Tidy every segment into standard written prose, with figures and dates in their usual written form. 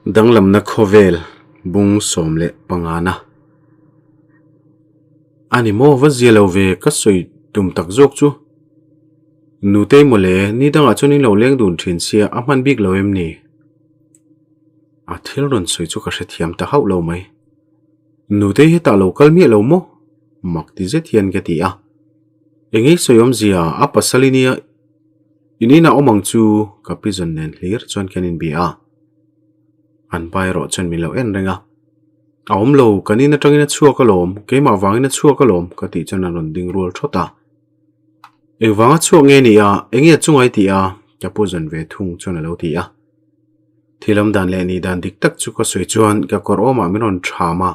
Danglamna khawvel bung 15 na a ni maw va zia lo ve ka sawi tum tak zawk chu. Nutei mawle ni dangah chuan in lo leng dun thin sia a hman bik lo em ni? A thil rawn sawi chu ka hrethiam ta hauh lo mai. Nutei hetah lo kal miah lo maw? Mak ti zet hian ka ti a. Engei sawi awmzia a pasal i nia in inah awm ang chu ka pi zawn nen hlir chuan kan inbia a. An pa erawh chuan min lo en reng a. A awm lo, kan in atangin a chhuak alawm, keimah vangin a chhuak alawm ka tih chuan a rawn ding rual thawt a. Engvanga chhuak nge ni a, enge a chunga i tih a? Ka pu zawn ve thung chuan a lo ti a. Thil awm dan leh nih dan dik tak chu ka sawi chuan ka kawr awmah min rawn ṭham a,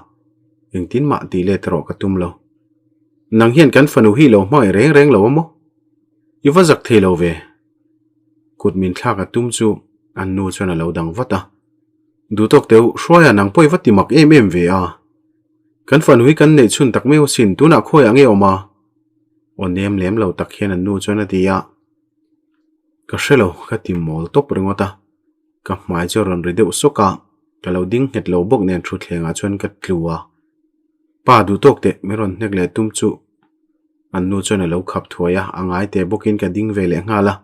engtin mah tih let erawh ka tum lo. Nang hian kan fanu hi i lo hmangaih reng reng lo a maw? I va zak thei lo ve. Kut min thlak a tum chu an nu chuan a lo dang vat a. Duhtawk teuh, Hruaia nang pawh i va ti mak em em ve a. Kan fanu hi kan neih chhun tak meuh asin, tunah khawiah nge awm a? Aw nem lem lo tak hian an nu chuan a ti a. Ka hre lo, ka ti mawl tawp ringawt a. Ka hmai chu a rawn ri deuh sawk a, ka lo ding nghet lo bawk nen thutthlengah chuan ka tlu a. Pa duh tawk teh, min rawn hnek leh tum chu an nu chuan a lo khap thuai a, a ngai teh bawkin ka ding ve leh nghal a.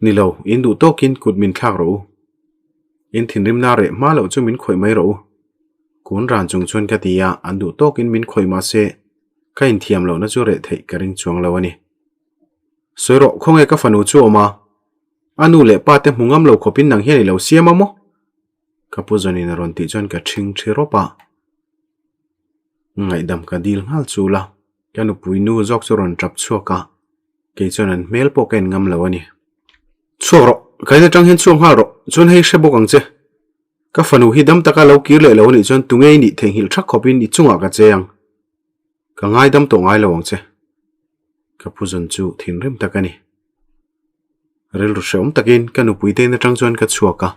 Ni lo, in duh tawkin kut min thlak rawh u. In thinrimna reh hma loh chu min khawih mai rawh u. Kun ran chung chuan ka ti a, an duh tawkin min khawih mah se, ka inthiam lohna chu reh theih ka ring chuang lo a ni. Sawi rawh, khawnge ka fanu chu awm a? A nu leh pa te hmu ngam lo khawpin nang hian i lo siam a maw? Ka pu zawnin a rawn tih chuan ka ṭhing ṭhi rawp a. Ngaihdam ka dil nghal chul a, ka nupui nu zawk chu rawn ṭap chhuak a, kei chuan an hmel pawh ka en ngam lo a ni. Chhuak rawh, ka in aṭang hian chhuak nghal rawh, chuan hei hre bawk ang che. Ka fanu hi dam taka lo kir leh lo a nih chuan tunge i nih theihnghilh ṭhak khawpin i chungah ka che ang. Ka ngaidam tawh ngai lo ang che. Ka pu zawn chu thinrim tak a ni. Rilru hrehawm takin ka nupui te in atang chuan ka chhuak a.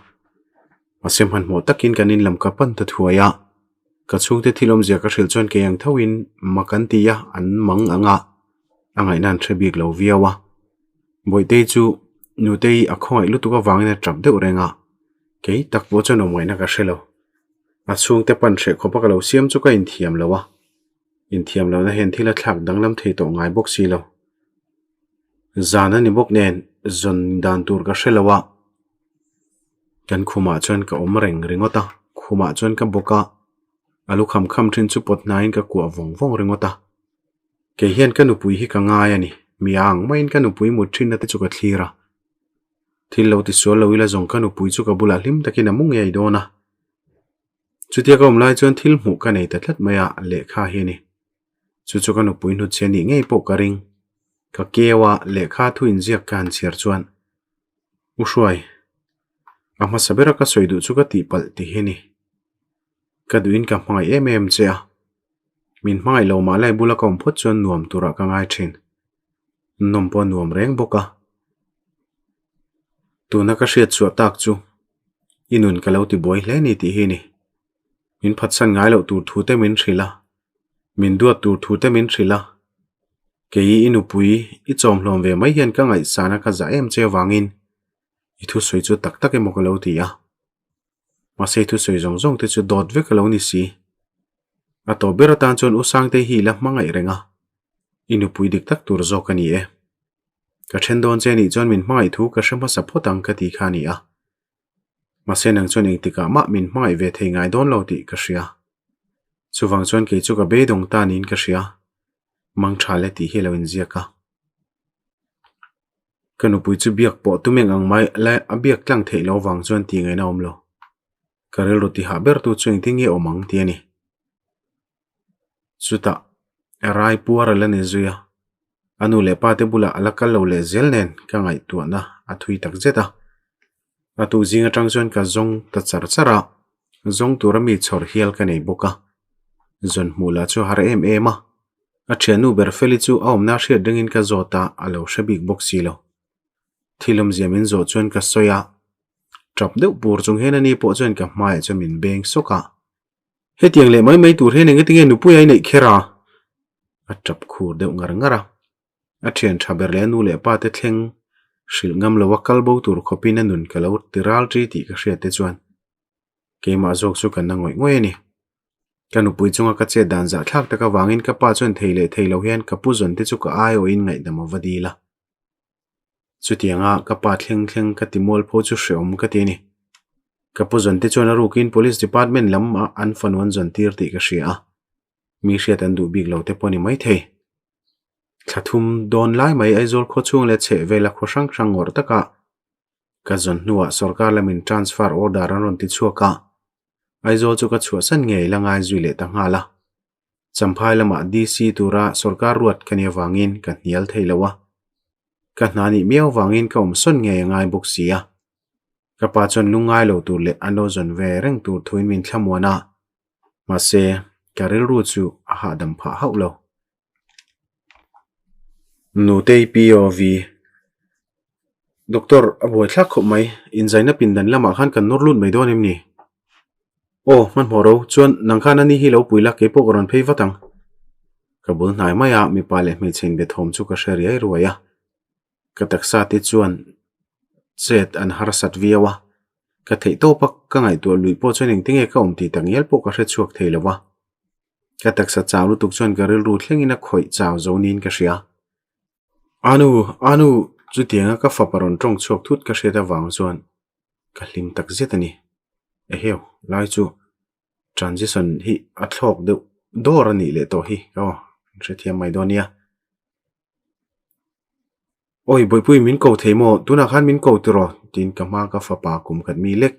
Mahse hmanhmawh takin kan in lam ka pan ta thuai a. Ka chhungte thil awmzia ka hrilh chuan kei ang thoin mak an ti a, an mang ang a. A ngaihna an hre bik lo viau a. Bawihtei chu Nutei a khawngaih lutuk avangin a tap deuh reng a. Kei tak pawh chuan awmngaihna ka hre lo. A chhungte pan hreh khawpa ka lo siam chu ka inthiam lo a, inthiam lohna hian thil a thlak danglam thei tawh ngai bawk si lo. Zan a ni bawk nen zawn dan tur ka hre lo a, kan khumah chuan ka awm reng ringawt a, khumah chuan ka bawk a, a lu kham kham thin chu pawt hnaiin ka kuah vawng vawng ringawt a. Kei hian ka nupui hi ka ngai a ni, mi a ang maiin ka nupui mut thinna te chu ka thlir a. Thil lo ti sual lo ila zawng ka nupui chu ka bulah hlim takin a mu ngei dawn a. Chutia ka awm lai chuan thil hmuh ka nei ta tlat mai a, lehkha hi a ni. Chu chu ka nupui hnutchhe nih ngei pawh ka ring. Ka keu a, lehkha thu inziak ka han chhiar chuan, U Hruai, a hmasa bera ka sawi duh chu ka tihpalh ti hi a ni. Ka duhin ka hmangaih em em che a, min hmangaih lo mah lai bula ka awm phawt chuan nuam turah ka ngai thin. Nawm pawh a nuam reng bawk a. Tuna ka hriat chhuah tak chu i nun ka lo ti buai hle ni tih hi a ni. Min phatsan ngai loh tur thu te min hrilh a, min duat tur thu te min hrilh a. Kei i nupui i chawmhlawm ve mai hian ka ngaihsana ka zah em che avangin i thusawi chu tak tak emaw ka lo ti a. Mahse i thusawi zawng zawng te chu dawt vek a lo ni si. A tawp ber atan chuan U Sangtei hi i la hmangaih reng a, i nupui dik tak tur zawk a ni e. Ka then dawn che nih chuan min hmangaih thu ka hre hmasa phawt ang ka ti kha a ni a. Mahse nang chuan engtikah mah min hmangaih ve thei ngai dawn lo tih ka hria. Chuvang chuan kei chu ka beidawng ta niin ka hria. Mang tha le tih hi a lo inziak a. Ka nupui chu biak pawh tum eng ang mai la a biak tlang theih loh avang chuan tih ngaihna a awm lo. Ka rilru tihah ber tu chu engtin nge awm ang tih a ni. Chutah rai puar a la ni zui a, a nu leh pa te bulah a la kal lo leh zel nen ka ngaihtuahna a thui tak zet a. A tu zing atang chuan ka zawng ta char char a, zawng tura mi chhawr hial ka nei bawk a. Zawn hmuh lah chu a har em em a, a thiannu ber Feli chu a awmna hriat ringin ka zawt a, a lo hre bik bawk si lo. Thil awmzia min zawh chuan ka sawi a, tap deuh pur chung hian ani pawh chuan ka hmaiah chuan min beng sawk a. Hetiang leh mai mai tur hian engati nge nupui a inneih kher a? A tap khur deuh ngar ngar a. A thian tha ber leh a nu leh pa te thleng hrilh ngam lo a kal bo tur khawpin a nun ka lo ti ral ṭi tih ka hriat te chuan. Keimah zawk chu ka na ngawih ngawih a ni. Ka nupui chunga ka chet dan zahthlak tak avangin ka pa chuan thei leh thei lo hian ka pu zawn te chu ka aiawhin ngaihdam a va dil a. Chutianga ka pa thleng thleng ka ti mualpho chu hreawm ka ti a ni. Ka pu zawn te chuan a rukin Police Department lam ah an fanu an zawn tir tih ka hria a. Mi hriat an duh bik lo te pawh a ni maithei. Thla thum dawn lai mai Aizawl khaw chhung leh chheh vela khaw hrang hrang ngawrh takah ka zawn hnuah sorkar lamin transfer order an rawn ti chhuak a, Aizawl chu ka chhuahsan ngei la ngai zui leh ta nghal a. Champhai lamah DC tura sorkar ruat ka nih avangin ka hnial thei lo a, ka hna nih miau vangin ka awmsawn ngei a ngai bawk si a. Ka pa chuan lungngai lo tur leh an lo zawn ve reng tur thuin min thlamuan a, mahse ka rilru chu a hahdam phah hauh lo. Nutei POV Doctor a buai thlak khawp mai, inzaina pindan lamah khan kan nawr lut mai dawn em ni? Aw, hmanhmawh ro, chuan nang khan ani hi lo pui la, keipawh ka rawn phei vat ang. Ka bul hnai mai a, mipa leh hmeichhe inbe thawm chu ka hre riai ruai a. Ka taksa te chuan chet an harsat viau a, ka theih tawp a, ka ngaihtuah luih pawh chuan engtinge ka awm tih takngial pawh ka hre chhuak thei lo va. Ka taksa chau lutuk chuan ka rilru thlengin a khawih chau zo niin ka hria. Anu, Anu, chutianga ka fapa rawn tawng chhuak thut ka hriat avang chuan ka hlim tak zet a ni. Eheu, lai chu transition hi a thlawk deuh dawr a nih leh tawh hi ka aw, hrethiam mai dawn nia. Awi Bawihpui min ko thei maw? Tunah khan min ko tiraw? tiin ka hma ka fapa kum khat mi lek.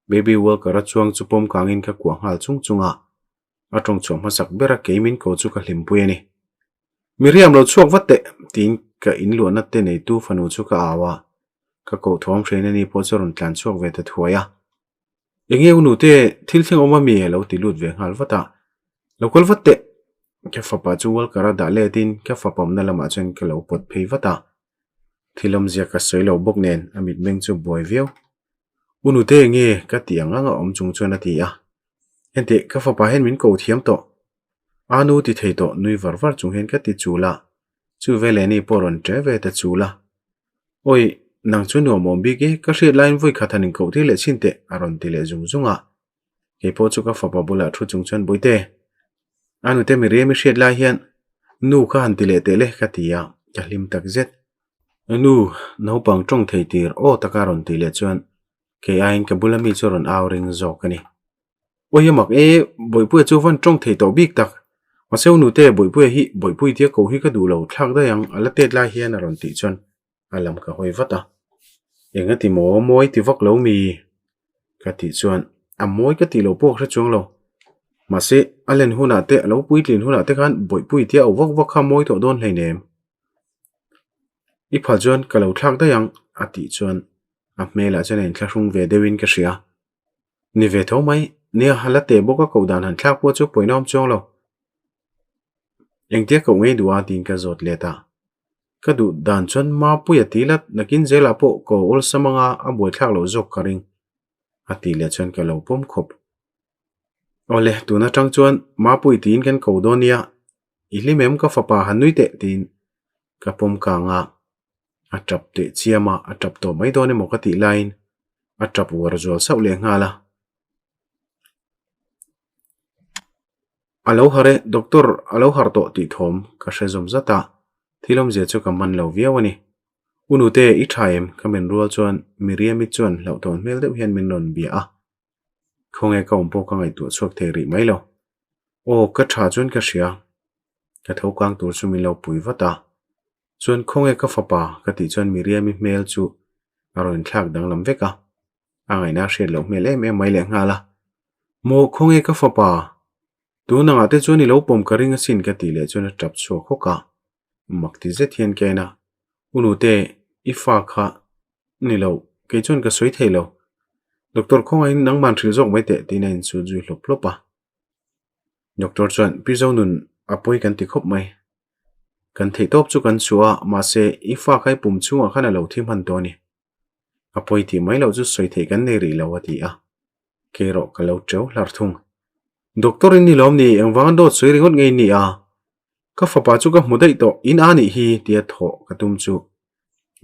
Baby Walker a chuang chu pawm kangin ka kuah nghal chung chung a, a tawng chhuah hmasak bera kei min ko chu ka hlimpui a ni. Miriam lo chhuak vat teh! tiin ka inluahna te neitu fanu chu ka au a, ka koh thuam hrein ani pawh chu a rawn tlan chhuak ve ta thuai a. Enge u nute, thil thleng awm ami a lo ti lut ve nghal vat a. Lo kal vat teh! Ka fapa chu Walker a dah let in ka fapa awmna lamah chuan ka lo pawt phei vat a. Thil awmzia ka sawi lo bawk nen a mitmeng chu buai viau. U nute enge ka tih ang ang a awm chung chuan a ti a. Enteh, ka fapa hian min ko thiam tawh. A nu ti thei tawh nui var var chung hian ka ti chul a. Chu veleh ni pawh rawn ṭe ve ta chul a. Awi, nang chu nuam awm bik e, ka hriat laiin vawi khat han inkoh tir leh chhin teh, a rawn ti leh zung zung a. Kei pawh chu ka fapa bulah thu chung chuan Bawihte, a nute Miriam i hriat lai hian nu kha han ti leh teh le ka ti a, ka hlim tak zet. Nu, naupang tawng thei tir aw taka rawn tih leh chuan kei aiin ka bula mi chu rawn au ring zawk a ni. Awi a mak e, Bawihpuia chu van tawng thei tawh bik tak. Mahse u nute, Bawihpuia hi Bawihpui tia ko hi ka duh lo, thlak daih ang, a la tet lai hian a rawn tih chuan a lam ka hawi vat a. Eng a ti maw, mawi ti vak lo mi? Ka tih chuan a mawi ka tih loh pawh ka hre chuang lo. Mahse a len hunah te, a lo puitlin hunah te khan Bawihpui tia auh vak vak kha mawi tawh dawn hleinem. I phal chuan ka lo thlak daih ang a tih chuan a hmelah chuan a inthlahrung ve deuhin ka hria. Ni ve tho mai, nia a la teh bawk a koh dan han thlak pawh chu pawina awm chuang lo. Engtia koh ngei duh a tiin ka zawt let a. Ka duh dan chuan Mapuia ti lat nakin zelah pawh ko awlsam anga a buaithlak loh zawk ka ring a tih leh chuan ka lo pawm khawp. Awle, tun atang chuan Mapui tiin kan ko dawn nia, i hlim em ka fapa han nui teh tiin ka pawm kang a. A tap teh chiam a, a tap tawh mai dawn emaw ka tih laiin a tap uar zual sauh leh nghal a. A lo harh e, doctor a lo harh tawh tih thawm ka hre zawm zat a, thil awmzia chu ka man lo viau a ni. U nute, i tha em? Ka men rual chuan Miriam-i chuan hlauhthawn hmel deuh hian min rawn bia a. Khawnge ka awm pawh ka ngaihtuah chhuak thei rih mai lo. Aw, ka tha chuan ka hria. Ka tho kang tur chu min lo pui vat a. Chuan khawnge ka fapa ka tih chuan Miriam-i hmel chu a rawn inthlak danglam vek a, a ngaihna a hriat loh hmel em em mai leh nghal a. Maw khawnge ka fapa? Tun angah te chuan i lo pawm ka ring asin ka tih leh chuan a tap chhuak hawk a, mak ti zet hian ka en a, U nute, i fa kha ni lo, kei chuan ka sawi thei lo. Doctor khawngaihin nangman hrilh zawk mai teh tiin a insut zui hlawp hlawp a. Doctor chuan Pi Zonun a pawi kan ti khawp mai. Kan theih tawp chu kan chhuah a, mahse i fa kha i pum chhungah khan a lo thi hman tawh a ni. A pawi tih mai loh chu sawi theih kan nei rih lo a ti a, kei erawh ka lo teu hlar thung. Doctor in ni lawm ni, engvanga dawt sawi ringawt ngei ni a? Ka fapa chu ka hmu daih tawh, in a nih hi tia thawh ka tum chu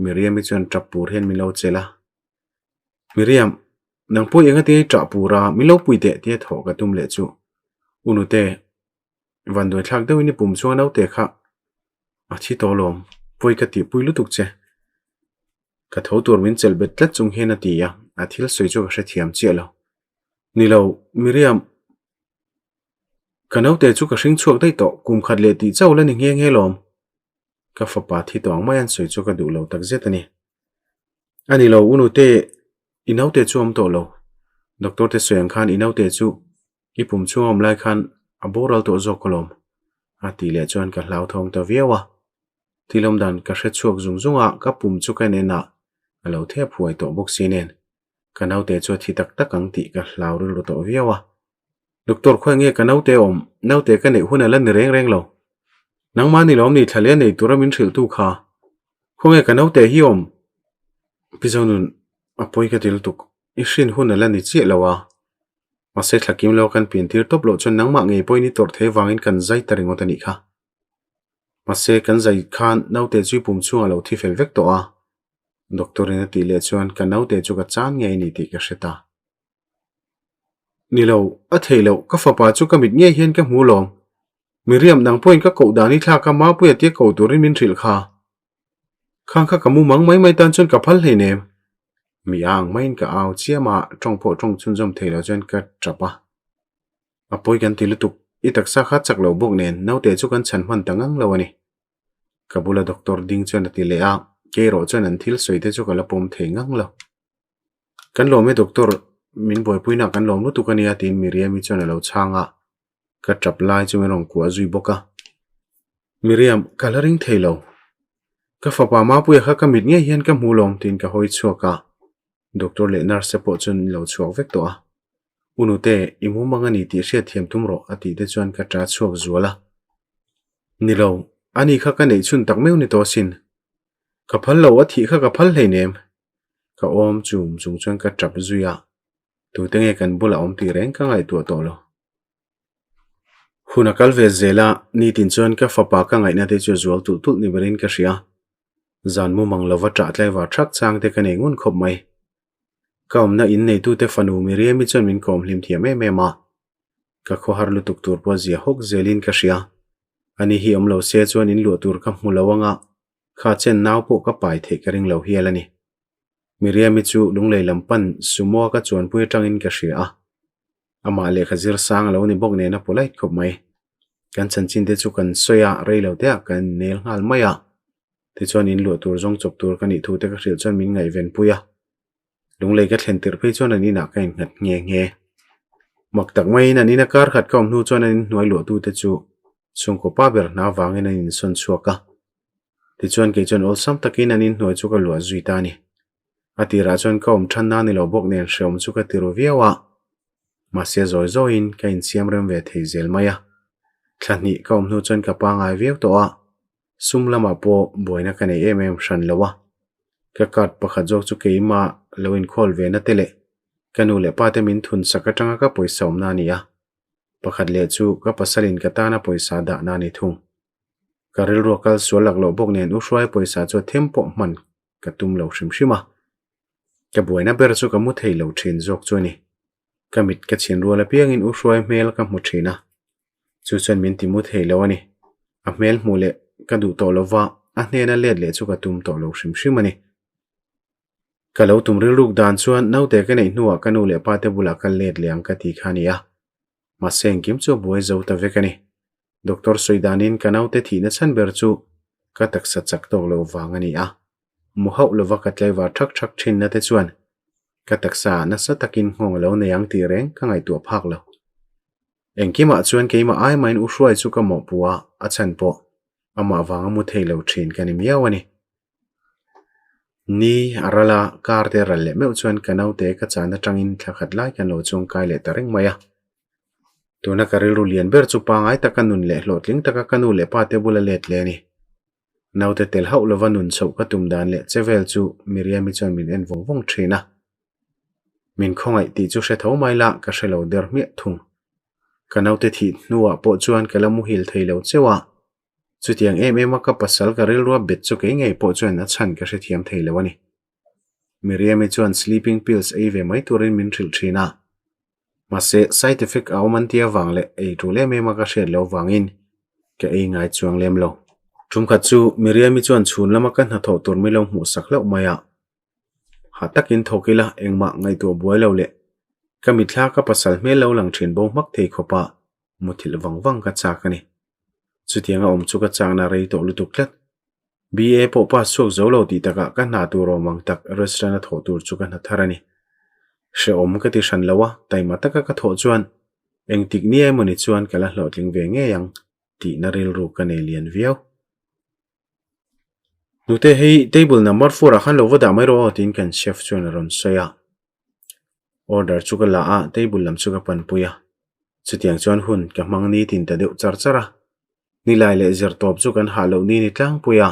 Miriam-i chuan tap pur hian min lo chelh a. Miriam. Nang pawh enga te ṭah pur a, min lo pui teh tia thawh ka tum leh chu. U Nute, vanduai thlak deuhin i pum chuan naute kha a thi tawh alawm, pawi ka tihpui lutuk che. Ka tho tur min chelh bet tlat chung hian a ti a, a thil sawi chu ka hrethiam chiah lo. Ni lo, Miriam, ka naute chu ka hring chhuak daih tawh, kum khat leh tih chauh la ni nghe nghe lawm. Ka fapa thi tawh ang mai an sawi chu ka duh lo tak zet a ni. A ni lo, u nute, i naute chu awm tawh lo. Doctor te sawi ang khan i naute chu i pum chhung a awm lai khan a boral tawh zawk alawm, a tih leh chuan ka hlauthawng ta viau a. Thil awm dan ka hre chhuak zung zung a, ka pum chu ka en en a, a lo thep huai tawh bawk si nen. Ka naute chu a thi tak tak ang tih ka hlau rilru tawh viau a. Doctor khawi nge ka naute awm? Naute ka neih hun a la ni reng reng lo. Nangmah ni lawm ni thla leh nei tura min hrilh tu kha. Khawnge ka naute hi awm? Pi Zonun, a pawi ka ti lutuk. I hrin hun a la ni chiah lo a. Mahse thla kim lo kan pian tir tawp loh chuan nangmah ngei pawhin i tawrh thei vangin kan zai ta ringawt a nih kha. Mahse kan zai khan naute chu i pum chhungah lo thi fel vek tawh a. Doctor in a tih leh chuan ka naute chu ka chan ngei a ni tih ka hre ta. Ni lo, a thei loh, ka fapa chu ka mit ngei hian ka hmu lawm. Miriam, nang pawhin ka koh dan i thlak a, Mapuia tia ko turin min hrilh kha. Khang kha ka mu mang mai mai tan chuan ka phal hleinem. Mi a ang maiin ka au chiam a, tawng pawh tawng chhunzawm thei lo chuan ka tap a. A pawi kan ti lutuk, i taksa kha chak lo bawk nen, naute chu kan chhan hman ta ngang lo a ni. Ka bula doctor ding chuan a ti leh a, kei erawh chuan an thil sawi te chu ka la pawm thei ngang lo. Kan lawm e doctor, min buaipuina kan lawm lutuk a nia tiin Miriam-i chuan a lo chhang a, ka tap lai chu min rawn kuah zui bawk a. Miriam, ka la ring thei lo. Ka fapa Mapuia kha ka mit ngei hian ka hmu lawm tiin ka hawi chhuak a, doctor leh nurse te pawh chuan an lo chhuak vek tawh a. U nute, i mumang a ni tih hriat thiam tum rawh a tih te chuan ka ta chhuak zual a. Ni lo, ani kha ka neih chhun tak meuh ni tawh asin. Ka phal lo a thih kha ka phal hleinem. Ka awm chum chung chuan ka tap zui a, tute nge kan bulah awm tih reng ka ngaihtuah tawh lo. Hun a kal ve zel a, nitin chuan ka fapa ka ngaihna te chu a zual tulh tulh ni berin ka hria. Zan mumang lova ṭah tlaivar ṭhak chang te ka nei ngun khawp mai. Ka awmna in neitute fanu Miriam-i chuan min kawm hlim thiam em em a. Ka khawhar lutuk tur pawh zia hawk zelin ka hria. Ani hi awm lo se chuan in luah tur ka hmu lo anga Kha chen nau pawh ka pai theih ka ring lo hial a ni. Miriam-i chu lunglei lam pan Sumo-a ka chuanpui atangin ka hria a. Amah lehkha zir sang a lo ni bawk nen a polite khawp mai. Kan chanchin te chu kan sawi a, rei lo teah kan nel nghal mai a. Tichuan in luah tur zawng chawp tur ka nih thu te ka hrilh chuan min ngaihven pui a. Lunglei ka thlen tirh phei chuan an inah ka innghat nghe nghe. Mak tak maiin an ina kar khat ka awm hnu chuan an inhnuai luahtute chu chhungkaw pa ber hna vangin an insawn chhuak a. Tichuan kei chuan awlsam takin an inhnuai chu ka luah zui ta a ni. A tirah chuan ka awm than na ni lo bawk nen hreawm chu ka ti ru viau a. Mahse zawi zawiin ka insiam rem ve thei zel mai a. Thla hnih ka awm hnu chuan ka pangai viau tawh a. Sum lamah pawh buaina ka nei em em hran lo a. Ka card pakhat zawk chu keimah lo inkhawl ve na te leh ka nu leh pa te min thun sak atanga ka pawisa awmna a ni a. Pakhat leh chu ka pasalin ka tana pawisa dahna a ni thung. Ka rilru a kal sual lak loh bawk nen u Hruaia pawisa chu a them pawh hman ka tum lo hrim hrim a. Ka buaina ber chu ka mu thei lo thin zawk chu a ni. Ka mit ka chhin rual apiangin u Hruaia hmel ka hmu thin a. Chu chuan min ti mu thei lo a ni. A hmel hmuh leh ka duh tawh lo va, a hnena let leh chu ka tum tawh lo hrim hrim a ni. Ka lo tum rilruk dan chuan naute ka neih hnuah ka nu leh pa te bulah ka let leh ang ka ti kha a ni a. Mahse engkim chu a buai zo ta vek a ni. Doctor sawi danin ka naute thihna chhan ber chu ka taksa chak tawk lo vang a ni a. Mu hauh lova ka tlaivar thak thak thinna te chuan ka taksa ah nasa takin nghawng a lo nei ang tih reng ka ngaihtuah phak lo. Engkimah chuan keimah ai mahin u Hruai chu ka mawhpuh a, a chhan pawh amah vanga mu thei lo thin ka ni miau a ni. Ni a ral a, car te ral leh meuh chuan ka naute ka chan atangin thla khat lai kan lo chuangkai leh ta reng mai a. Tuna ka rilru lian ber chu pangai taka nun leh hlawhtling taka ka nu leh pa te bula let leh a ni. Naute tel hauh lova nun chhoh ka tum dan leh che vel chu Miriam-i chuan min en vawng vawng thin a. Min khawngaih tih chu hre tho mai la ka hre lo der hmiah thung. Ka naute thih hnuah pawh chuan ka la muhil thei lo cheu a. Chutiang em em a ka pasal ka rilrua bet chu kei ngei pawh chuan a chhan ka hrethiam thei lo a ni. Miriam-i chuan sleeping pills ei ve mai turin min hrilh thin a. Mahse, side effect a awm an tia vang leh ei tul em em a ka hriat loh vangin ka ei ngai chuang lem lo. Tumkhat chu Miriam-i chuan chhun lama ka hnathawh tur mi lo hmuh sak hlauh mai a. Hah takin thawk ila engmah ngaihtuah buai lo leh ka mitthla ka pasal hmel lo lang thin bo hmak thei khawpa muthilh vang vang ka chak a ni. Chutianga awm chu ka chakna rei tawh lutuk tlat. BA pawh pass chhuak zo lo tih takah ka hna tur awm ang tak restaurant a thawh tur chu ka hna thar a ni. Hrehawm ka ti hran lo a, taima taka ka thawh chuan engtik nia emawni chuan ka la hlawhtling ve ngei ang tihna rilru ka nei lian viau. Nute hei table number four ah khan lo va dah mai rawh aw tiin kan chef chuan a rawn sawi a. Order chu ka la a, table lam chu ka panpui a. Chutiang chuan hun ka hmang nitin ta deuh char char a. Nilai leh zir tawp chu kan hah loh ni ni tlangpui a,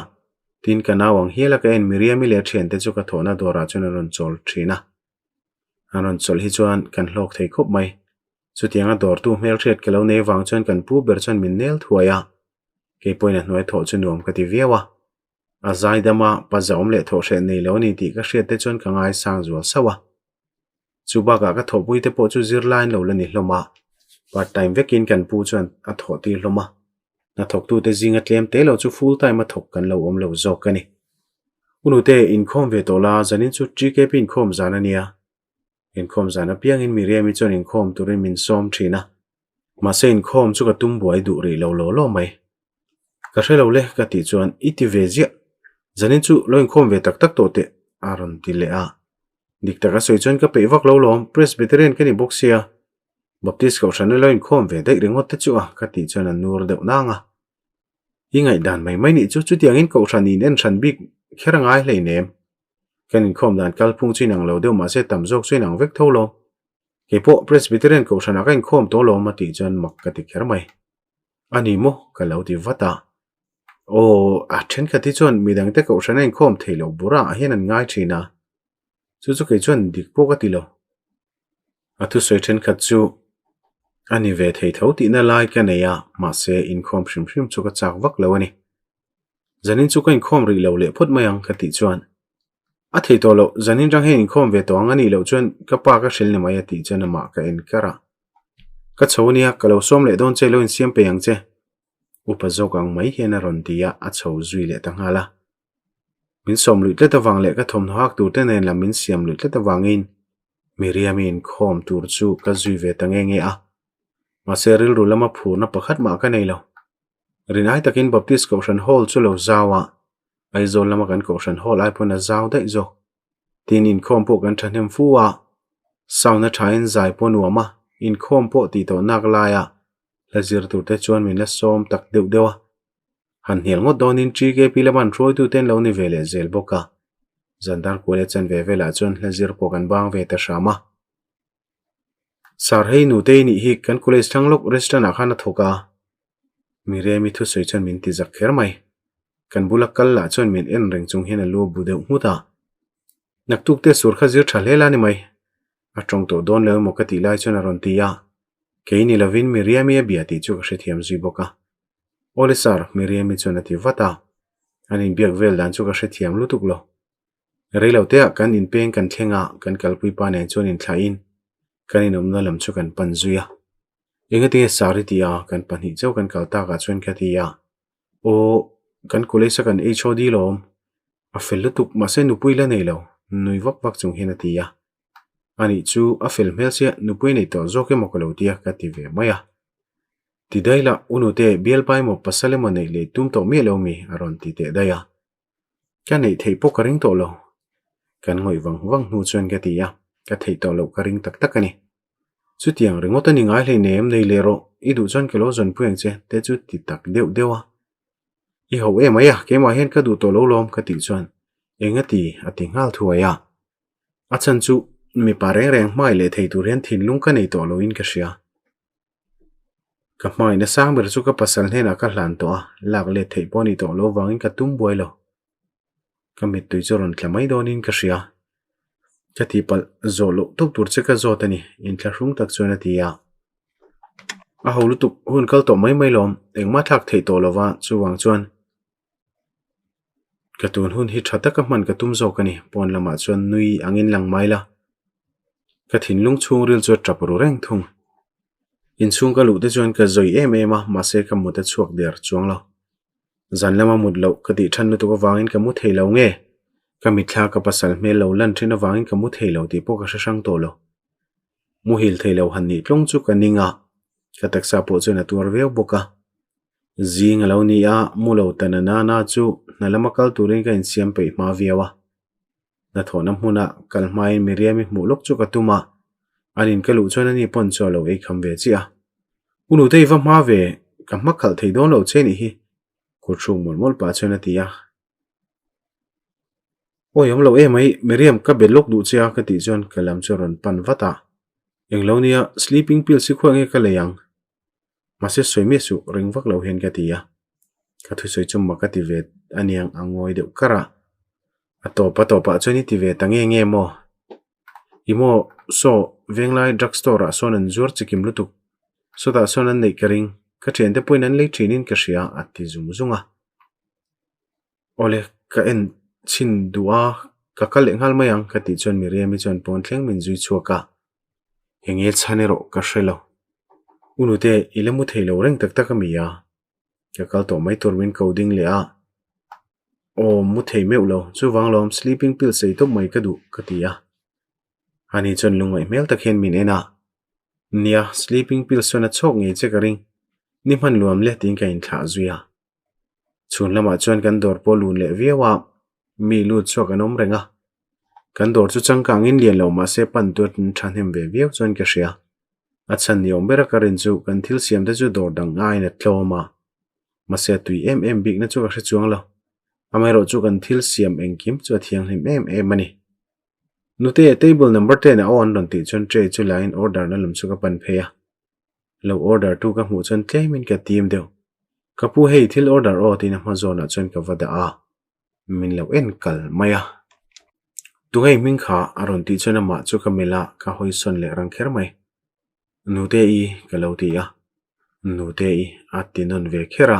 tin ka nau ang hial a ka en Miriam-i leh a thiante chu ka thawhna dawrah chuan an rawn chawl thin a. An rawn chawlh hi chuan kan hlawk thei khawp mai. Chutianga dawrtu hmelhriat ka lo nei vang chuan kan pu ber chuan min nel thuai a, kei pawhin a hnuai thawh chu nuam ka ti viau a. A zaidama pa zahawm leh thawhhreh nei lo a ni tih ka hriat te chuan ka ngaisang zual sauh a. Chu bakah ka thawhpui te pawh chu zirlai an lo la ni hlawm a, part time vekin kan pu chuan a thawh tir hlawm a, hnathawktute zinga tlem te lo chu full time a thawk kan lo awm lo zawk a ni. U nute, inkhawm ve tawh la, zanin chu TKP inkhawm zan a nia. Inkhawm zan apiangin Miriam-i chuan inkhawm turin min sawm thin a, mahse inkhawm chu ka tum buai duh rih lo law law mai. Ka hre lo le ka tih chuan i ti ve ziah, zanin chu lo inkhawm ve tak tak tawh teh a rawn ti leh a. Dik tak a sawi chuan ka peih vak lo lawm, Presbyterian ka ni bawk sia, Baptist kohhran a lo inkhawm ve daih ringawt te chu a ka tih chuan a nur deuh nang a. I ngaihdan mai mai nih chu chutiangin kohhran in en hran bik kher a ngai hleinem. Kan inkhawm dan kalphung chu inang lo deuh mahse tam zawk chu inang vek tho lawm. Keipawh Presbyterian kohhranah ka inkhawm tawh lawm a tih chuan mak ka ti kher mai. A ni maw? Ka lo ti vat a. Aw, a thenkhat hi chuan midangte kohhran a inkhawm thei loh bura ah hian an ngai thin a. Chu chu kei chuan dik pawh ka ti lo. A thusawi thenkhat chu a ni ve thei tho tihna lai ka nei a, mahse inkhawm hrim hrim chu ka chak vak lo a ni. Zanin chu ka inkhawm rih lo leh phawt mai ang ka tih chuan a thei tawh loh, zanin rang hian inkhawm ve tawh ang a nih loh chuan ka pa ka hrilh ni mai a tih chuan amah ka en kar a. Ka chho ania, ka lo sawm leh dawn che, lo insiam peih ang che. Upa zawk ang mai hian a rawn ti a, a chho zui leh ta nghal a. Min sawm luih tlat avang leh ka thawmhnaw hak tur te nen lam min siam luih tlat avangin Miriam-i inkhawm tur chu ka zui ve ta nge nge a. Mahse rilru lama phurna pakhat mah ka nei lo. Rinai takin Baptist Kohhran Hall chu lo zau a, Aizawl lama kan Kohhran Hall ai pawn a zau daih zawk. Tin inkhawm pawh kan thahnem fu a, sound a thain zai pawh nuam a, inkhawm pawh tih tawh nak laia hla zir tur te chuan min la sawm tak deuh deuh a. Han hnial ngawt dawnin TKP lama an hruaitute an lo ni ve leh zel bawk a, Zandar kual a chan ve velah chuan hla zir pawh kan bang ve ta hram a. Sir hei nutei nih hi kan college thlang lawk restaurant ah khan a thawk a, Miriam-i thusawi chuan min ti zak kher mai. Kan bula kal lah chuan min en reng chung hian a lu a bu deuh nghut a. Naktuk te sur kha zir tha hle la ni mai. A tawng tawh dawn lo emaw ka tih lai chuan a rawn ti a, kei ni lovin Miriam-i a bia tih chu ka hrethiam zui bawk a. Awle sir, Miriam-i chuan a ti vat a, an inbiak vel dan chu ka hrethiam lutuk lo. Reiloteah kan inpeng kan thleng a, kan kalpui pa nen chuan inthlahin kan inawmna lam chu kan pan zui a. Engatinge sir i ti a, kan pahnih chauh kan kal takah chuan ka ti a. Aw, kan college a kan HOD lawm. A fel lutuk, mahse nupui la nei lo, nui vak vak chung hian a ti a. Anih chu a fel hmel sia, nupui nei tawh zawk emaw ka lo ti a, ka ti ve mai a. Ti daih lah, u nute, bialpa emaw pasal emaw neih leh tum tawh miah lo mi? a rawn ti teh daih a. Ka neih theih pawh ka ring tawh lo. Kan ngawih vang vang hnu chuan ka ti a, ka theih tawh loh ka ring tak tak a ni. Chutiang ringawt a ni ngai hleinem, nei leh rawh, i duh chuan ka lo zawnpui ang che, te chu ti tak deuh deuh a. I ho em mai a, keimah hian ka duh tawh lo lawm ka tih chuan eng a ti a ti nghal thuai a. A chhan chu mipa reng reng hmai leh thei tur hian thinlung ka nei tawh loin ka hria. Ka hmaina sang ber chu ka pasal hnenah ka hlan tawh a, lak let theih pawh a nih tawh loh vangin ka tum buai lo. Ka mittui chu rawn tla mai dawnin ka hria. Ka tihpalh zawh loh tawp tur che ka zawt a ni, inthlahrung tak chuan a ti a. A ho lutuk, hun kal tawh mai mai lawm, engmah thlak theih tawh lova, chuvang chuan. Ka tun hun hi tha taka hman ka tum zawk a ni, pawn lamah chuan nui angin lang mai la. Ka thinlung chhungril chu a tap ru reng thung. Inchhung ka luh te chuan ka zawi em em a, mahse ka mut a chhuak der chuang lo. Zan lama mut loh ka tih than lutuk avangin ka mu thei lo nge? Ka mitthla ka pasal hmel lo lan thin avangin ka mu thei lo tih pawh ka hre hrang tawh lo. Muhil thei lo han nih tlawng chu ka ning a, ka taksa pawh chuan a tuar viau bawk a. Zing a lo ni a, mu lo ta na na na chu hna lama kal turin ka insiam peih hma viau a. Hnathawhna hmuna kal hmain Miriam-i hmuh lawk chu ka tum a, an in ka luh chuan ani pawn chu a lo ei kham ve chiah a. U Nutei va hma ve, ka hma khalh thei dawn lo che nih hi, kut hruk mawlh mawlh pah chuan a ti a. Awi awm lo em mai, Miriam ka be lawk duh che a ka tih chuan ka lam chu a rawn pan vat a. Englo nia, sleeping pills hi khuah nge ka lei ang? Mahse sawi miah suh, ring vak lo hian ka ti a. Ka thusawi chu mak a ti ve aniang a ngawi deuh kar a. A tawp a tawpah chuan i ti ve ta nge nge maw? I maw saw Venglai drug store ah sawn an zuar chikim lutuk. Sawtah sawn an neih ka ring, ka thiante pawhin an lei thinin ka hria a ti zung zung a. Awle, ka en chhin duh a, ka kal leh nghal mai ang ka tih chuan Miriam-i chuan pawn thleng min zui chhuak a. Enge chhan erawh ka hre lo. U Nute, i la mu thei lo reng tak tak a mi a? Ka kal tawh mai tur min ko ding leh a. Aw, mu thei meuh lo, chuvang lawm sleeping pills ei tawp mai ka duh ka ti a. Ani chuan lungngaih hmel tak hian min en a. Nia, sleeping pills chuan a chhawk ngei che ka ring. Ni hman luam le tiin ka inthlah zui a. Chhun lamah chuan kan dawr pawh lun leh viau a, mi lut chhuak an awm reng a. Kan dawr chu changkangin lian lo mahse pan tur an thahnem ve viau chuan ka hria. A chhan ni awm bera ka rin chu kan thil siam te chu dawr dang ngaiin a tlawm a. Mahse a tui em em bikna chu ka hre chuang lo. Amaherawh chu kan thil siam engkim chu a thianghlim em em a ni. Nute, table number ten a aw an rawn tih chuan tray chu lain order na lam chu ka pan phei a. Lo order tu ka hmuh chuan tlemin ka tim deuh. Ka pu hei thil order aw tiin a hma zawnah chuan ka va dah a, min lo en kal mai a. Tunge hming kha a rawn tih chuan amah chu ka melh a, ka hawi sawn leh rang kher mai. Nute i ka lo ti a, Nute i a ti nawn ve kher a.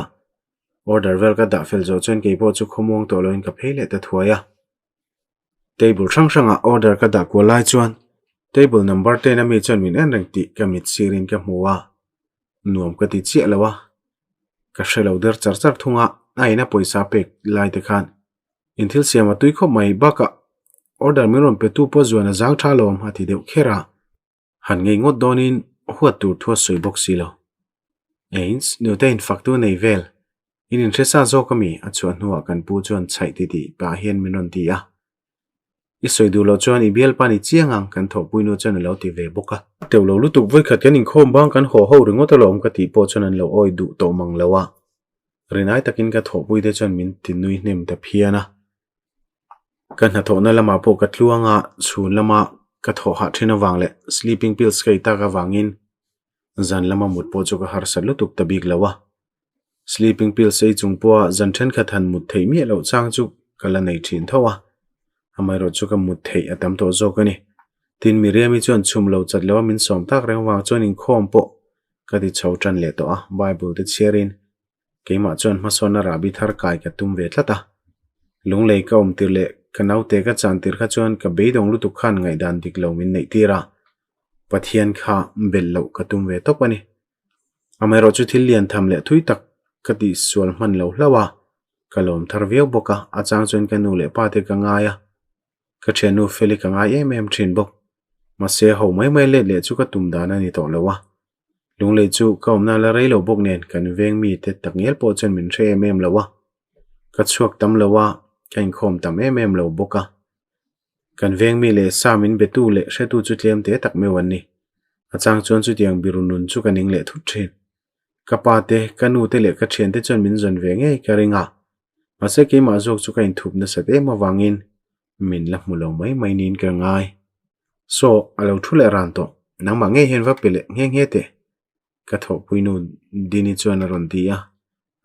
Order vel ka dah fel zawh chuan keipawh chu khawmuang tawh loin ka phei leh ta thuai a. Table hrang hrangah order ka dah kual lai chuan table number ten a mi chuan min en reng tih ka mit sirin ka hmu a, nuam ka ti chiah lo a, ka hre lo der char char thung a, a ina pawisa pek lai te khan in thil siam a tui khawp mai bakah order min rawn pe tu pawh zuan a zang tha lawm a ti deuh kher a. Han ngei ngawt dawnin huat tur thu a sawi bawk si lo. Eins, nute in faktu nei vel. In inhre sa zawk ami? A chhuah hnuah kan pu chuan chhaih ti tih pah hian min rawn ti a. I sawi duh loh chuan i bialpa ni chiang ang kan thawhpui nu chuan a lo ti ve bawk a. Teuh lo lutuk vawikhat kan inkhawm bang kan haw ho ringawt alawm ka tih pawh chuan an lo awi duh tawh mang lo a. Rinai takin ka thawhpui te chuan min ti nui hnem ta phian a. Ka hnathawhna lamah pawh ka tluang a, chhun lama ka thawh hah thin avang leh sleeping pills ka ei tak avangin zan lama mut pawh chu ka harsat lutuk ta bik lo a. Sleeping pills ei chung pawha zan thenkhat han mut theih miah loh chang chu ka la nei thin tho a, amaherawh chu ka mut theih a tam tawh zawk a ni. Tin, Miriam-i chuan chhum lo chat lo a min sawm tak reng avang chuan inkhawm pawh ka ti chho tan leh tawh a, Bible te chhiarin Keimah chuan hmasawnna rahbi thar kai ka tum ve tlat a. Lunglei ka awm tir leh ka naute ka chan tir kha chuan ka beidawng lutuk khan ngaihdan dik lo min neih tir a, Pathian kha belh loh ka tum ve tawp a ni. Amaherawh chu thil lian tham leh thui tak ka tihsual hman lo hlauh a, ka lawm thar viau bawk a, a chang chuan ka nu leh pa te ka ngai a, Ka thiannu Feli ka ngai em em thin bawk. Mahse ho mai mai let leh chu ka tum dan a ni tawh lo a. Lunglei chu ka awmna la rei lo bawk nen kan veng mite takngial pawh chuan min hre em em lo a. Ka chhuak tam lo a, ka inkhawm tam em em lo bawk a. Kan veng mi leh sa min betu leh hretu chu tlem te tak meuh an ni. A chang chuan chutiang biru nun chu ka ning leh thut thin. Ka pa te, ka nu te leh ka thiante chuan min zawn ve ngei ka ring a. Mahse keimah zawk chu ka inthup nasat em avangin min la hmu lo mai mai niin ka ngai. Saw, a lo thu leh ran tawh. Nangmah ngei hian va pe leh nghe nghe teh. Ka thawhpui nu Dini chuan a rawn ti a.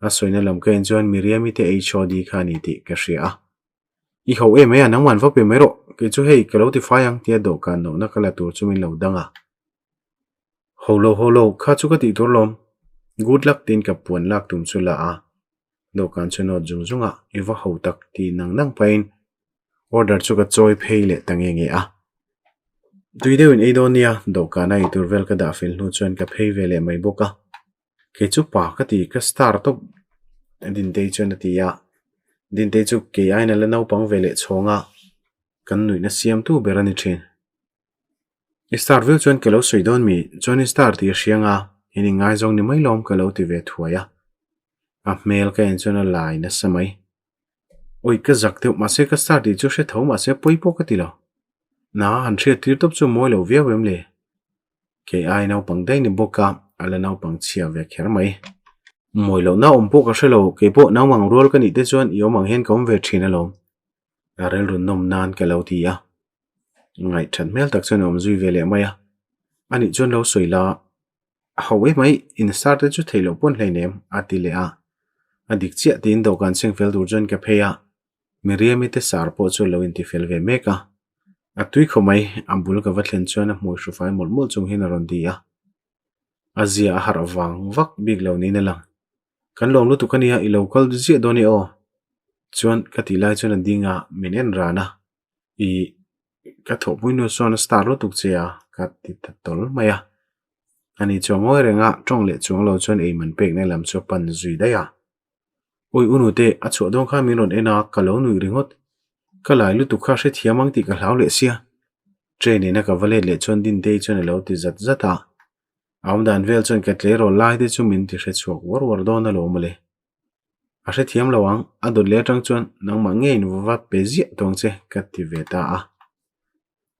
A sawina lam ka en chuan Miriam-i te HOD kha a ni tih ka hria a. I ho em mai a, nangmah an va pe mai rawh. Kei chu hei ka lo ti fai ang tia dawhkan nawhna ka la tur chu min lo dang a. Ho lo ho lo, kha chu ka tih tur lawm. Good luck tiin ka puan lak tum chu la a. Dawhkan chu nawt zung zung a, i va ho tak tih nang nang pahin order chu ka chawi phei leh ta nge nge a. Tui deuhin ei dawn nia, dawhkana eitur vel ka dah fel hnu chuan ka phei ve leh mai bawk a. Kei chu pa ka ti, ka star tawp Dintei chuan a ti a. Dintei chu kei aiin a la naupang ve leh chhawng a, kan nuihna siamtu ber a ni thin. I star viau chuan ka lo sawi dawn mi? Chuan i star tih a hria nga, in ingaizawng ni mai lawm ka lo ti ve thuai a. A hmel ka en chuan a lai nasa mai. Awi ka zak deuh mahse ka star tih chu hre tho mahse pawi pawh ka ti lo. Na han hriat tir tawp chu mawi lo viau em le? Kei ai naupang daih ni bawk a, a la naupang chhia ve kher mai. Mawi lohna awm pawh ka hre lo, kei pawh naupang rual ka nih te chuan i awm ang hian ka awm ve thin alawm. A rilru nawm nan ka lo ti a. Ngaihthat hmel tak chuan a awm zui ve leh mai a. Anih chuan lo sawi la, a ho em mai, in star te chu theih loh pawn hleinem, a ti leh a. A dik chiah tiin dawhkan seng fel tur chuan ka phei a, Miriami te sar pawh chu lo inti fel ve mek a. A tui khaw mai, a bul ka va thlen chuan a hmui hru fai mawlh mawlh chung hian a rawn ti a. A zia a harh vang vak bik lo niin a lang. Kan lawm lutuk a nia, i lo kal ziah dawn i aw. Chuan ka tih lai chuan a ding a, min en ran a. I ka thawhpui nu chuan a star lutuk che a, ka ti ta tawl mai a. Ani chuan ngawi reng a, tawng leh chuang lo chuan ei man pekna lam chu a pan zui daih a. Awi u nute, a chhuah dawn khan min rawn en a, ka lo nuih ringawt. Ka lai lutuk kha hrethiam ang tih ka hlau leh sia. Train ina ka va let leh chuan Dintei chuan a lo ti zat zat a. A awmdan vel chuan ka tleirawl lai te chu min ti hrechhuak uar uar dawn alawm mawle. A hrethiam lo ang, a dawt leh atang chuan nangmah ngeiin va pe ziah tawng che ka ti ve ta a.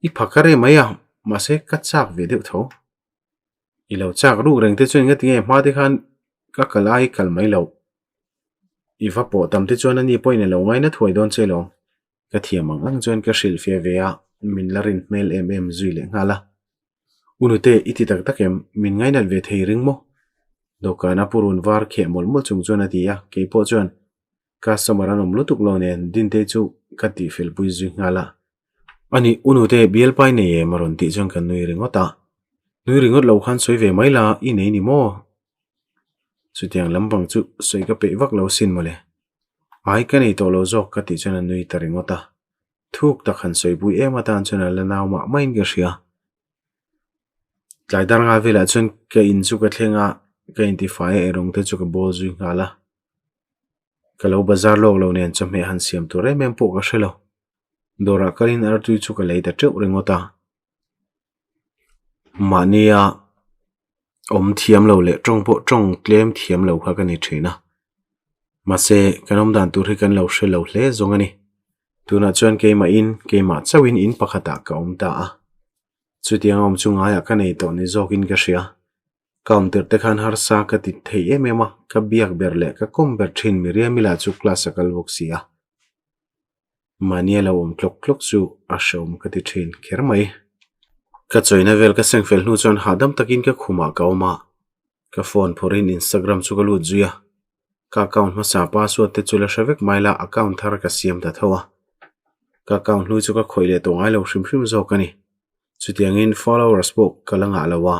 I pha ka reh mai a, mahse ka chak ve deuh tho. I lo chak ruk reng te chuan engati nge hma te khan ka kal ai kal mai loh. I va pawh tam te chuan ani pawhin a lo ngaina thuai dawn che lo. Ka thiam ang ang chuan ka hrilh fiah ve a, min la rin hmel em em zui leh nghal a. U nute, i ti tak tak em? Min ngainat ve thei ring maw? Dawhkana purun var kheh mawlh mawlh chung chuan a ti a, kei pawh chuan customer an awm lutuk lo nen Dintei chu ka tihfel pui zui nghal a. Ani, u nute, bialpa i nei em? a rawn tih chuan ka nui ringawt a. Nui ringawt lo khan sawi ve mai la, i nei ni maw? Chutiang lampang chu sawi ka peih vak lo sin mawle. Ai ka nei tawh lo zawk ka tih chuan a nui ta ringawt a. Thuk tak han sawipui em atan chuan a la nau mah maiin ka hria. Tlai dar nga velah chuan ka in chu ka thleng a, ka intifai a eirawng te chu ka bawl zui nghal a. Ka lo bazar lawk lo nen chawhmeh han siam tur em em pawh ka hre lo. Dawrah kalin artui chu ka lei ta teuh ringawt a. Mahnia awm thiam lo leh tawng pawh tawng tlem thiam lo kha ka ni thin a. Mahse, kan awm dan tur hi kan lo hre lo hle zawng a ni. Tunah chuan keimahin, keimah chauhin in pakhatah ka awm ta a. Chutiang awm chu ngaiah ka nei tawh ni zawkin ka hria. Ka awm tirh te khan harsa ka ti thei em em a, ka biak ber leh ka kawm ber thin Miriam-i lah chu class a kal bawk si a. Mahnia lo awm tlawk tlawk chu a hreawm ka ti thin kher mai. Ka chawina vel ka seng fel hnu chuan hahdam takin ka khumah ka awm a, ka phone phawrhin Instagram chu ka lut zui a. Ka account hmasa password te chu la hre vek mai la account thar ka siam ta tho a. Ka account hlui chu ka khawih leh tawh ngai lo hrim hrim zawk a ni. Chutiangin followers pawh ka la ngah lo a,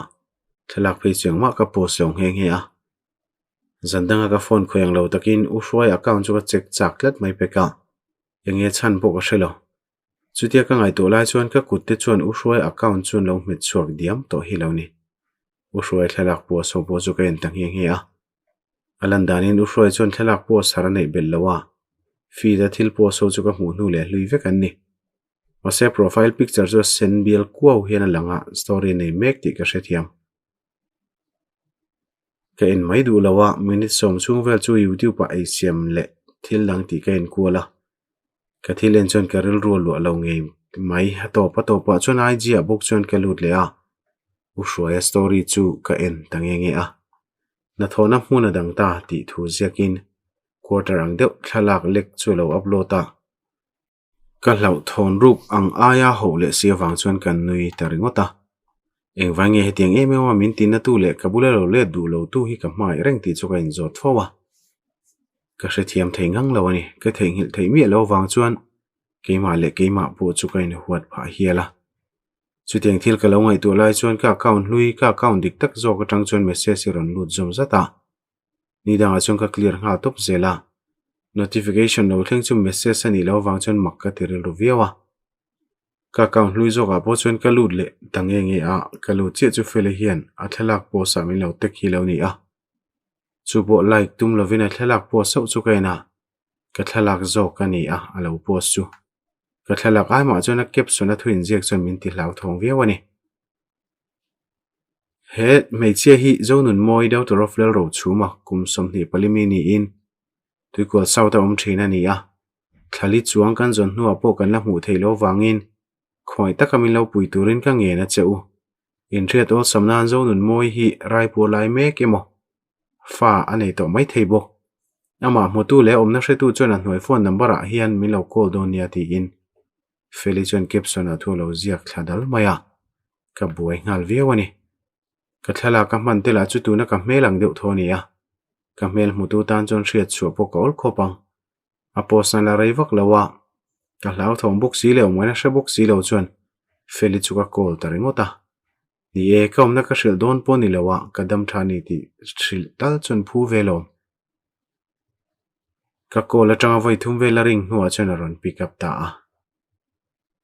thlalak phei chu engmah ka post lo nghe nghe a. Zan danga ka phone khawih ang lo takin U Hruai account chu ka check chak tlat mai pek a, enge chhan pawh ka hre lo. Chutia ka ngaihtuah lai chuan ka kut te chuan U Hruai account chu an lo hmet chhuak diam tawh hi lo ni. U Hruai thlalak post ho pawh chu ka en ta nghe nghe a. A lan danin U Hruai chuan thlalak post har a neih belh lo a, feed a thil post ho chu ka hmuh hnu leh hlui vek an ni. Mahse profile picture chu a sen bial kuau hian a lang a, story a nei mek tih ka hrethiam. Ka en mai duh lo a, minute sawm chhung vel chu youtube ah eisiam leh thil dang tih ka en kual a, ka thil en chuan ka rilru a luah lo ngei mai, a tawp a tawp ah chuan IG ah bawk chuan ka lut leh a, U Hruaia story chu ka en ta nge nge a, hnathawhna hmun a dang ta tih thu ziakin quarter ang deuh thlalak lek chu a lo upload a. Ka hlauhthawn ruk ang aia hoh leh si avang chuan kan nui ta ringawt a. Engvai nge hetiang em em a min tinna tu leh ka bula lo let duh lo tu hi ka hmangaih reng tih chu ka inzawt fo a. Ka hrethiam thei ngang lo a ni. Ka theihnghilh theih miah lo avang chuan keimah leh keimah pawh chu ka inhuat phah hial a. Chutiang thil ka lo ngaihtuah lai chuan ka account hlui, ka account dik tak zawk atang chuan message hi rawn lut zawm zat a. Ni dangah chuan ka clear nghal tawp zel a. Notification lo thleng chu message a nih loh avang chuan mak ka ti rilru viau a. Ka account hlui zawkah pawh chuan ka lut leh ta nge nge a, ka lut chiah chu Feli hian a thlalak post ah min lo tag hi lo ni a. Chu pawh like tum lovin a thlalak post sauh chu ka en a, ka thlalak zawk a ni a a lo post chu. Ka thlalak ai mah chuan a caption a thu inziak chuan min ti hlauthawng viau a ni. He hmeichhia hi Zonunmawi Daughter of Lalrochhuma kum 24 mi niin Tuikual South a awm thin a ni a. Thlali chuang kan zawn hnuah pawh kan la hmuh theih loh vangin khawngaih taka min lo pui turin ka ngen a che u. Inhriat awlsam nan Zonunmawi hi Raipur lai mek emaw fa a nei tawh mai thei bawk. Amah hmutu leh awmna hretu chuan a hnuai phone number ah hian min lo call dawn nia tiin Feli chuan caption ah thu a lo ziak thla dal mai a, ka buai nghal viau a ni. Ka thlalak a hman te lah chu tuna ka hmel ang deuh thaw a ni a, ka hmel hmutu tan chuan hriat chhuah pawh ka awl khawp ang. A post na la rei vak lo a, ka hlauthawng bawk si leh awmngaihna hre bawk si lo chuan Feli chu ka call ta ringawt a. Ni e, ka awmna ka hrilh dawn pawh ni lo a, ka dam tha ni tih hrilh tal chuan phu ve lawm. Ka call atanga vawi thum vel a ring hnuah chuan a rawn pick up ta a.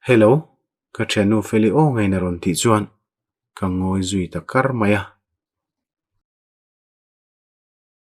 Hello, ka thiannu Feli aw ngeiin a rawn tih chuan ka ngawi zui ta kar mai a.